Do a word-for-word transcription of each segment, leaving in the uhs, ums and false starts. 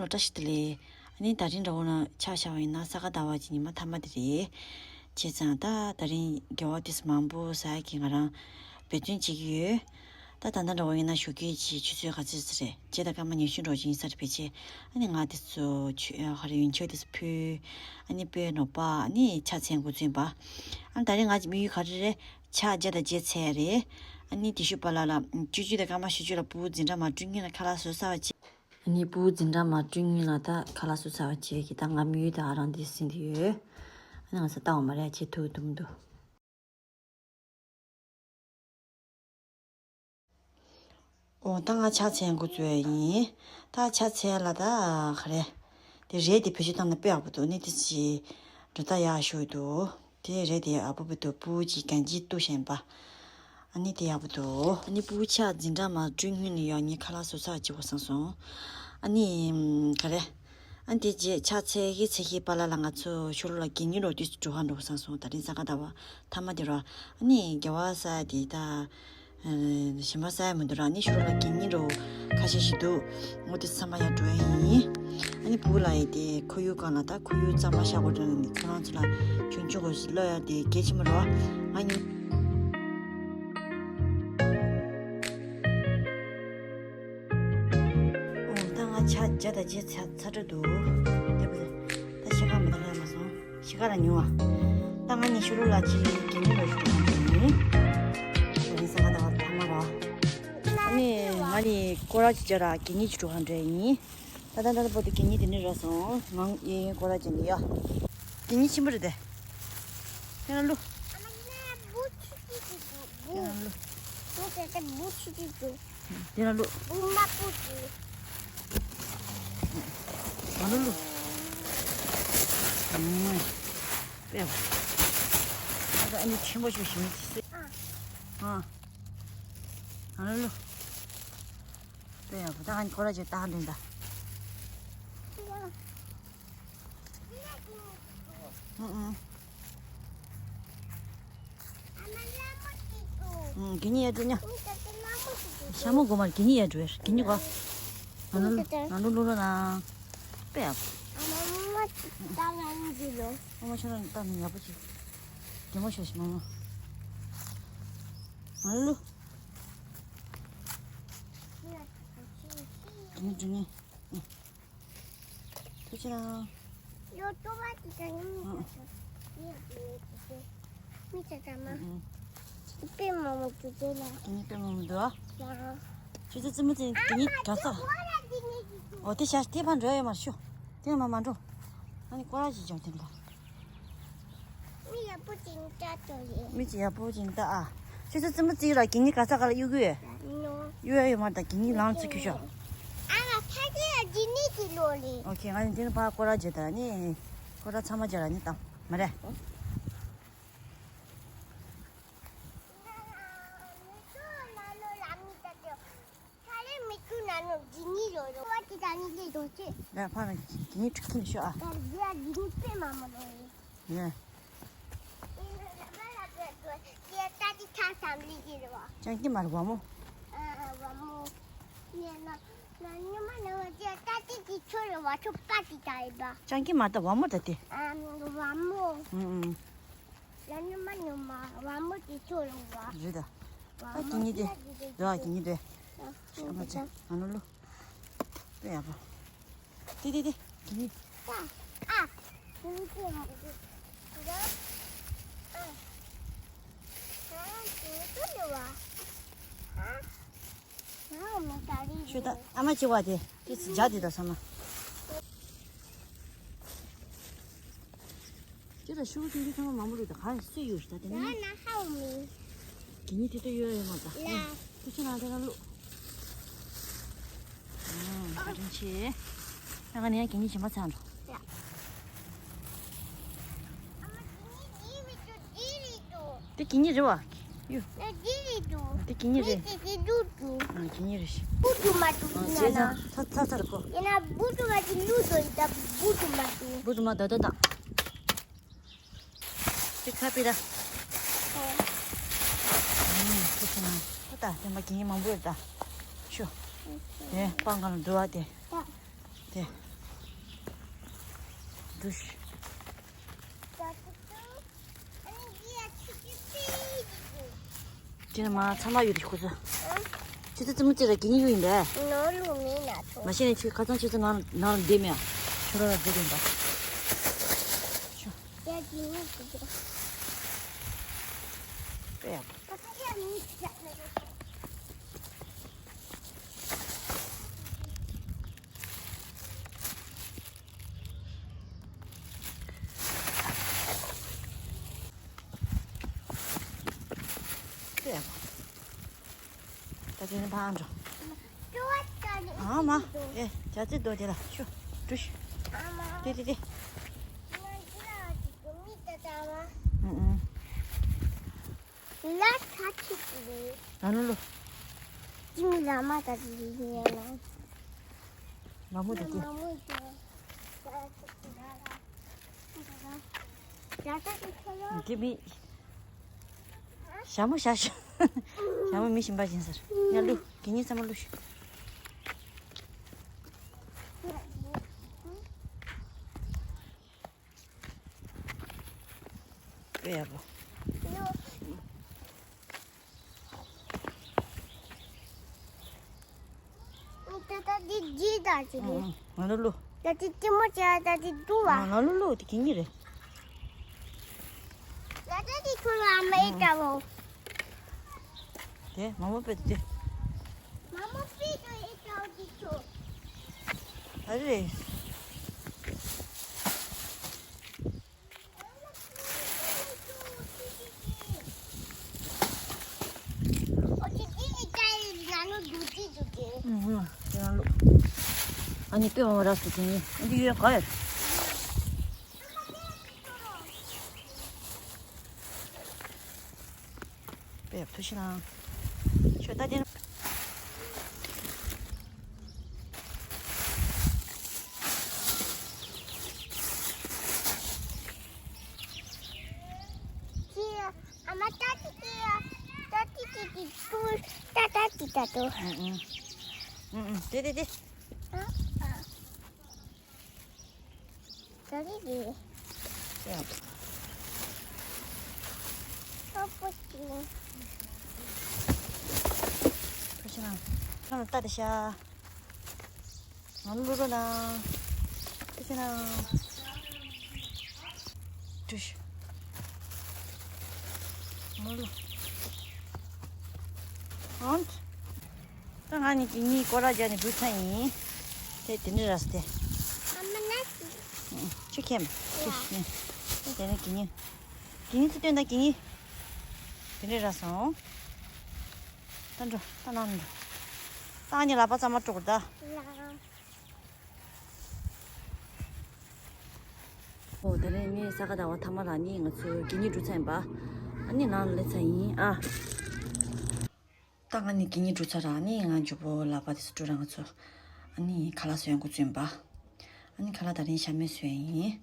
བཀྲ་ཤིས་བདེ་ལེགས། ཨ་ནི་ད་རིང་འདྲ་བོ་ན་ཆ་བཞག་པ་ཡིན་ན་ས་ག་ཟླ་བ་གི་ཉི་མ་མཐའ་མ་དེ་རེད། བྱས་ཙང་ད་ད་རིང་དགེ་བ་ཏོག་ཙམ་མང་པོ་ཟ་ཡ་གི་ང་རང་འབད་བརྩོན་བྱེད་ཀྱི་ཡོད། ད་ད་ལྟ་འདྲ་བོ་ཡིན་ན་ཞོགས་ཀས་ཀྱི་ཆུ་ཚོད་ག་ཚོད་ཙམ་རེད། བྱས་ད་སྐར་མ་ཉི་ཤུ་འགྲོ་ཅིག་ཡིན་ས་རེད། ཕལ་ཆེར་ཨ་ནི་ང་དེ་ཚོ་ཆུ་ཨ་ག་རེ་ཡོན་ཆབ་དེ་ཚོ་ཕུལ། ཨ་ནི་སྤོས་ནོར་བ་ཨ་ནི་ཕྱག་འཚལ་འགོ་བཙུགས་པ། ཨ་ནི་ད་རིང་ང་གི་དམིགས་ཡུལ་ག་རེ་རེད། ཕྱག་བརྒྱ་དང་བརྒྱད་འཚལ་ཡ་རེད། ཨ་ནི་དེ་ཤུ་པ་ལ་ལ་བཅུ་གཅིག་དང་སྐར་མ་བཞི་བཅུ་ལ་སྤུ་གུ་འཛིན་གྲྭ་མ་བསྐྲུན་སྔོན་ལ་ཁ་ལག་བཟོ་ཚར་བ་བྱས། ཨ་ནི་སྤུ་གུ་འཛིན་གྲྭ་མ་བསྐྲུན་སྔོན་ལ་ད་ཁ་ལག་བཟོ་ཚར་བ་བྱས་ཀྱི་ད་ང་དམིགས་ཡུལ་ད་ཨ་རང་འདི་ཟིན་དུ་ཡོད། ཨ་ནི་ང་ཚོ་ལྟ་བ་མ་རེད་བྱེད་ཐུབ་ཐུབ་མི་འདུག་འོ་ད་ང་ཕྱག་འཚལ་འགོ་བཙུགས་ཡ་ཡིན། ད་ཕྱག་འཚལ་ལ་ད་ག་རེ། དེ་རས་དེ་བེད་སྤྱོད་བཏང་ན་དཔེ་ཡག་པོ་འདུག་ནི་དེ་ཅི་འགྲོ་ད་ཡག་ཤོས་འདུག་དེ་རས་དེ་ཡག་པོ་འདུག་སྤུ་གུ་གི་གན་རྒྱའི་གཏུག་བཞིན་པ། ཨ་ནི་དེ་ཡག་པོ་འདུག་ཨ་ནི་སྤུ་གུ་ཕྱག་འཛིན་གྲྭ་མ་བསྐྲུན་སྔོན་ནས་ཡང་ངས་ཁ་ལག་བཟོ་ཚར་བྱེད་དགོས་བསམ་སོང་། ཨ་ནི་ག་རེ། ཨ་ནི་དེ་རྗེས་ཕྱག་འཚལ་གི་ཚེ་ཤི་པ་ལ་ལ་ང་ཚོ་ཤོ་ལོ་ལ་གད་སྙིགས་རོགས་དུས་སུ་འགྲོ་ཧ་འགྲོ་བསམ་སོང་། ད་རིང་ས་ག་ཟླ་བ་མཐའ་མ་དེ་རོ། ཨ་ནི་དགེ་བ་ས་དེ་ད། ཞིམ་པ་ཟ་ཡ་མི་འདུག་ར་ནི་ཤོ་ལོ་ལ་གད་སྙིགས་རོགས་ཁ་ཤས་ཤིག་འདུག་འོ་དེ་ཚང་མ་ཡར་འགྲོ་ཡ་ཡིན། ཨ་ནི་བུ་ལ་ཡི་དེ་ཁོར་ཡུག་སྒང་ལ་ད་ཁོར་ཡུག་གཙང་མ་བཞག་དགོས་འདྲ་ནི་ཁོ་རང་ཚོ་ལ་ཆུང་ཆུང་གོ་སློབ་ཡ་དེ་གལ་ཆེན་པོ་རེད་བ། ང་ཉིན། འོ་ད་ང་ཕྱག་བརྒྱ་དང་བརྒྱད་ཚར་ཚར་འགྲོ་འདུག་དེ་བས་ད་ཤ་ཁ་མི་ད་ལས་མ་སོང་། ཤི་ཁ་ལ་ཉུང་བ། ད་ང་ནི་ཤུ་རུ་ལ་ཅི་གི་ཉུང་བ་ཞུ་དགོས་ཡིན། ང་ནི་ས་ག་ཟླ་བ་ཐ་མ་ར། ཨ་ནི་ང་ནི་སྐོར་ར་ཅི་བྱ་ར་གད་སྙིགས་ཅི་འགྲོ་ཧ་འདྲ་ཡིན། ད་ད་ད་ད་པོ་དེ་གད་སྙིགས་དེ་ནི་ར་སོང་ང་ཡིན་སྐོར་ར་ཅི་ནི་ཡ། གད་སྙིགས་ཆེན་པོ་རེད་དེ། དེ་ན་ལུ། དེ་ན་ལུ། འདི་ལ་ལུ། ང་ལུ་ལུ། ཨུམ། པེ། ཨ་ད་ཨ་ནི་ཆེན་པོ་ཞིག་ཞིག་སེ། ཨ། ང་ལུ་ལུ། པེ་ཡ་ད་ཨ་ནི་ཁོ་ར་ཅེ་ད་འདི་འདྲ། ཨུ་ཨུ། ཨུ། གད་སྙིགས་ཡར་འགྲོ་ཉ། ཤ་མོ་སྒོ་མར་གད་སྙིགས་ཡར་འགྲོ་ཡར་གད་སྙིགས་གོ། ང་ལོ་ང་ལོ་ལོ་ལོ་ན། པེ་ཡ། ཨ་མ་ཤ་ར་ནི་ཡག་པོ་ཅིག་གད་མོ་ཤོར་ཤི་མ་མོ། ང་ལོ་ལོ། གད་སྙིགས་འགྲོ་ཉ། ཐུགས་རྗེ་གནང་། ཡོ་ཏོ་བ་ཅི་ད་ཡིན་མི་ཚ་ཚ། ཡོ་ཏོ་བ་ཅི་ད་མི་ཚ་ཚ་མ། ཨུ་ཨུ། དཔེ་མང་མོ་ཅུ་ཅེ་ལ། དེ་ནི་དཔེ་མང་མོ་འདུག་ཨ། ཡ། ཁྱོད་ཚོ་ཙི་མོ་ཙི་དེ་ནི་ག་ས། ཨ་མ་ཅི་ཁོ་ར་དེ་ནི་ཅི་ཅུ། འོ་དེ་ཤ་དེ་ཕར་འགྲོ་ཡོད་མ་ཤོག་དེ་མ་མ་འགྲོ། ཨ་ནི་སྐོར་ར་ཅིག་སྦྱོང་དེ་འདྲ། མི་ཡག་པོ་ཅིག་ལྟ་དོ་ཡིན། མི་ཅིག་ཡག་པོ་ཅིག་ལྟ་ཨ། ཁྱོད་ཚོ་ཙི་མོ་ཙི་ར་གད་སྙིགས་ག་ས་ག་ལ་གཡུག་གི་ཡོད། ནོ། གཡུག་ཡ་ཡོད་མ་རེད་ད་གད་སྙིགས་ལངས་ཚུལ་ཁྱོད་ཤོག་ཨ་ལ་ཁ་ཅིག་ལ་ཇི་ནི་ཅི་ལོ་ལི། ཨོ་ཁེ་ང་ནི་དེ་ནི་ཕ་སྐོར་ར་བྱེད་ད་ནི། སྐོར་ར་ཚང་མ་བྱེད་ར་ནི་ད་མ་རེད། ལ་ཕ་ལ་གད་སྙིགས་འཁྲུག་གིན་ཤོག་ཨ། ཡ། ཅང་གི་མ་རེད་བ་མོ། ཅང་གི་མ་རེད་ད་བ་མོ་ད་དེ། རེད་ད། ཨ་གད་སྙིགས་དེ། འདུག་ཨ་གད་སྙིགས་དེ། ཤ་མ་ཚ་ང་ནོ་ལོ། དཔེ་ཡག་པོ། དེ་དེ་དེ་དེ་ནི། ཨ། ཨ། ཨ། ཤོད་ད་ཨ་མ་ཅི་བ་དེ་དེ་ཇ་དེ་ད་ས་མ། ཅི་ལ་ཤུ་གུ་ཐུང་ཐུང་ཚང་མ་མང་པོ་རེད་ད་ག་རེ་སུས་ཡོད་ད་དེ་ནི། ལ་ན་ཧ་འོ་མི། གད་སྙིགས་དེ་ལྟ་ཡོད་ཡོད་མ་ད། ལ། ཁུ་ཆུ་ནང་དེ་ན་བླུགས། ཨ་བཀའ་དྲིན་ཆེ། ད་ང་ནི་ཡང་གད་སྙིགས་གཞན་པ་ཚང་འགྲོ། ཡ། དེ་གད་སྙིགས་རེད་བ། ཡུ། དེ་གད་སྙིགས་རེད། ཨ་གད་སྙིགས་རེད། བུ་དུ་མ་དུ་ཡིན་ན། ཚ་ཚ་ཚ་རེད་གོ། ཡིན་ན་བུ་དུ་མ་དུ་ལུ་དོ་ཡིན་ད་བུ་དུ་མ་དུ། བུ་དུ་མ་ད་ད་ད། དེ་ཁ་པི་ད། ཨོ། ཨུམ། ཁ་ཆེ་ན། ད་ད་དེ་མ་གད་སྙིགས་མང་པོ་ཡོད་ད། ཤོ། དེ་སྤང་གང་ལ་འདུག་ཨ་དེ། ད། དེ། ཏུ་ཤི། དེ་ནི་མ་ཚང་མ་ཡོད་དེ་ཁོ་ཚོ། ཆུ་ཚོད་རྩེ་མོ་གཅིག་ལ་གད་སྙིགས་གཡུག་ཡིན་པས། ནོར་ལུག་མིན་ན་ཐོ། མ་ཤེས་ནས་ཆུ་ཁ་ཚང་ཆུ་ཚོད་ནང་ནང་ལ་འདེམས་ཡ། ཁྱོད་རང་ལ་འདེམས་ཡིན་པ། ཡ་གད་སྙིགས་གི་དེ། ཨེ་ཡ། ད་ཁ་ཡ་མི་ཤ་ནས། ད་དེ་ནི་ཕར་འགྲོ། ཨ་མ། ཨེ། བྱ་ཚིག་རྡོ་རྗེ་ལ་ཤོ། འགྲོ་ཤོ། དེ་དེ་དེ། ཨུ་ཨུ། ལ་ཁ་ཆིག་རེད། ལ་ལོ་ལོ། ཅིང་ལ་མ་ད་ཅི་ཡིན་ལ། མ་མོ་དེ་དེ། མ་མོ་དེ། ཡ་ད་དེ་ཁོ་ལོ། དེ་མི། ཞྭ་མོ་ཞྭ་ཞྭ། ཞྭ་མོ་མི་ཤིང་པ་ཡིན་ཟེར། ཡ་ལུ། གད་སྙིགས་ཚང་མ་ལུ་ཤོ། དཔེ་ཡག་པོ། ད་ད་འདི་འདི་ད་ཅི་རེད། ང་ལོ་ལོ། ད་འདི་ལྟད་མོ་བྱས་ད་འདི་འདུག་ཨ། ང་ལོ་ལོ་དེ་གད་སྙིགས་རེད། ད་ད་འདི་ཁོ་ལ་མེད་ད་བོ། དེ་མ་མོ་པེ་དེ། མ་མོ་པེ་དེ་ཨེ་ད་འདི་ཁྱོ། ཨ་རེ། ཨ་ནི་ལྟོས་འོང་ར་སུ་དེ་ནི་འདི་ཡོད་ག་ཡོད། པེ་ཐུ་ཤི་ལང་། ཆོས་ལྟ་དེ། ཨ་མ་ཏ་ཏི་ཏི་ཡ། ཏ་ཏི་ཏི་ཏི་ཏུ། ཏ་ཏ་ཏི་ཏ་ཏུ། ཨུ་ཨུ། ཨུ་ཨུ། དེ་དེ་དེ། ཨ་ཨ། ད་རེད་རེད། ཡ། ཨ་པོ་ཏི། ཁ་ཆེ་ན། ཁ་ལ་ལྟ་དེ་ཤ། ང་ལུ་རོ་ན། ཁ་ཆེ་ན། ཏུ་ཤ། ང་ལུ། ཨོན། ད་ང་ནི་གད་སྙིགས་སྐོར་ར་རྒྱག་ནས་འབུད་ཚར་ཡིན། དེ་དེ་འདྲ་ར་སྟེ། ཨ་མ་ན་སི། ཆུ་ཁེམ། ཆུ་ཡ། ཤི། དེ་ནས་གད་སྙིགས། གད་སྙིགས་ཚུར་བཏོན་ད་གད་སྙིགས། དེ་འདྲ་ར་སོང་། ད་འགྲོ་ད་ནང་འགྲོ། ད་ང་ནི་ལག་པ་གཙང་མ་དཀྲོག་ད། ལག་ཨོ་དེ་རིང་ངས་ས་ག་ཟླ་བ་ཐ་མ་ལ་ནི་ང་ཚོ་གད་སྙིགས་འབྲུ་ཚར་ཡིན་པ། ཨ་ནི་ནང་ལ་སླེབས་ཚར་ཡིན་ཨ། ད་ང་ནི་གད་སྙིགས་འབྲུ་ཚར་ར་ནི་ང་མགྱོགས་པོ་ལག་པ་དེ་ཚོ་བཀྲུ་ར་ང་ཚོ། ཨ་ནི་ཁ་ལག་བཟོ་ཡ་འགོ་བཙུགས་ཡིན་པ། ཨ་ནི་ཁ་ལག་དེ་རིང་ཤ་མེད་བཟོ་ཡ་ཡིན།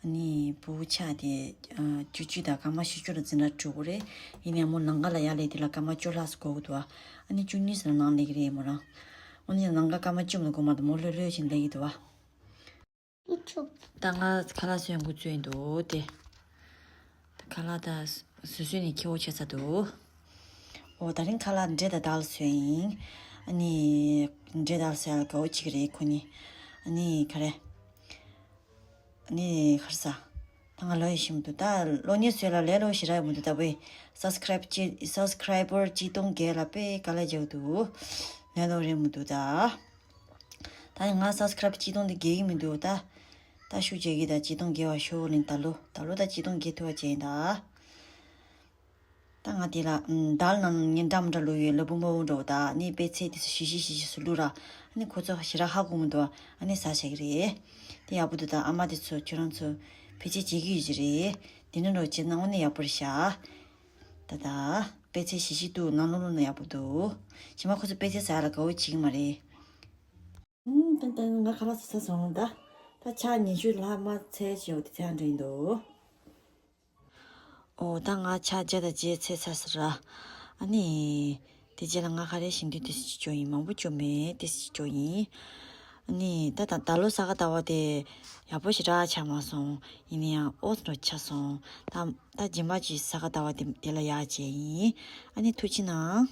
ཨ་ནི་བུ་ཆ་དེ་བཅུ་གཅིག་དང་སྐར་མ་བཞི་བཅུ་ལ་འཛིན་གྲྭ་འགྲོ་གི་རེད། ཡིན་ནའི་མོ་ལམ་ཁ་ལ་ཡར་སླེབས་དུས་ལ་སྐར་མ་བཅུ་ལྷག་ཙམ་འགོར་གི་འདུག་ཨ། ཨ་ནི་བཅུ་གཉིས་ཙམ་ལ་ནང་སླེབས་ཀྱི་རེད་མོ་རང་། ཨ་ནི་ལམ་ཁ་སྐར་མ་བཅུ་ཙམ་ལ་འགོར་མ་གཏོགས་མོ་ལྷོད་ལྷོད་བྱས་སླེབས་ཀྱི་འདུག་ཨ། ད་ང་ཁ་ལག་བཟོས་འགོ་བཙུགས་ཡིན་འདུག་སྟེ། ད་ཁ་ལག་ད་བཟོས་བཟོས་ནས་ཁྱེར་འོ་བྱས་ཚར་འདུག་ཨོ་དེ་རིང་ཁ་ལག་འབྲས་དང་དལ་བཟོས་ཡིན། ཨ་ནི་འབྲས་དལ་བཟོས་ཡ་ལ་དགའ་བོ་བྱེད་ཀྱི་རེད་ཁོ་ནི། ཨ་ནི་ག་རེ། ཨ་ནི་ཧར་ས། ད་ང་ལོ་ཡི་ཤི་མི་འདུག་ད་ལོ་ཉེས་བཟོས་ལ་ལས་ལོ་ཞེ་དྲག་ཡོད་མི་འདུག་ད་བས་སབ་སི་ཀ་རབ་ཅི་སབ་སི་ཀ་རབ་བར་གཅིག་སྟོང་བརྒལ་ལ་དཔེ་དཀའ་ལས་རྒྱག་འདུག་ལས་ལོ་རེད་མི་འདུག་ད། ད་ནི་ང་སབ་སི་ཀ་རབ་གཅིག་སྟོང་དེ་བརྒལ་གི་མི་འདུག་ད། ད་ཤུགས་རྒྱག་གི་ད་གཅིག་སྟོང་བརྒལ་བ་ཤོག་ལིན་ད་ལོ་ད་ལོ་ད་གཅིག་སྟོང་བརྒལ་ཐུབ་པ་བྱས་ཡིན་ད། ད་ང་དེ་ལ་དལ་ནང་ངས་འདྲ་མི་འདྲ་བླུགས་ཡོད་ལ་བུ་མོ་འགྲོ་ད་ནི་དཔེ་ཚད་དེ་ཚོ་ཞི་ཞི་ཞི་ཞི་སུ་བླུགས་ར་ནི་ཁོ་ཚོ་ཞེ་དྲག་ཧ་གོ་མི་འདུག་ཨ་ནི་ཟ་བྱེད་ཀྱི་རེད། དེ་ཡག་པོ་འདུག་ད་ཨ་མ་དེ་ཚོ་ཁྱོད་རང་ཚོ་ཕལ་ཆེར་བྱེད་ཀྱི་ཡོད་ཀྱི་རེད། དེ་ནི་འགྲོ་བྱེད་ན་དངོས་གནས་ཡག་པོ་རེད་ཤག་ད་ད་དཔེ་ཚད་ཞི་ཞི་འདུག་ནང་ལོགས་ལོགས་ན་ཡག་པོ་འདུག་ཕྱི་མ་ཁོ་ཚོ་དཔེ་ཚད་ཟ་ཡ་ལ་དགའ་བོ་བྱེད་ཀྱི་མ་རེད། ཨུམ། ཏན་ཏན་ང་ཁ་ལག་ཟ་ས་སོང་ད། ད་ཆ་ཉི་ཤུ་ལྷག་མ་ཚད་ཅིག་ཡོད་དེ་ཚད་འགྲོ་ཡིན་འདུག་ཨོ་ད་ང་ཆ་བརྒྱ་དང་བརྒྱད་ཚད་ཚར་ཟེར་ར། ཨ་ནི། དེ་རྗེས་ལ་ང་ག་རེ་ཞིམ་དུས་ཏི་སི་ཅིག་ཅོ་ཡིན་མང་པོ་ཅོ་མེད་ཏི་སི་ཅིག་ཅོ་ཡིན། ཨ་ནི་ད་ད་ད་ལོ་ས་ག་ཟླ་བ་དེ་ཡག་པོ་ཞེ་དྲག་ཆགས་མ་སོང་། ཡིན་ན་ཡང་ཨོ་ཙི་འདྲ་ཆགས་སོང་། ད་ད་རྗེས་མ་ཅིག་ས་ག་ཟླ་བ་དེ་དེ་ལ་ཡག་བྱས་ཡིན། ཨ་ནི་ཐུགས་རྗེ་གནང་།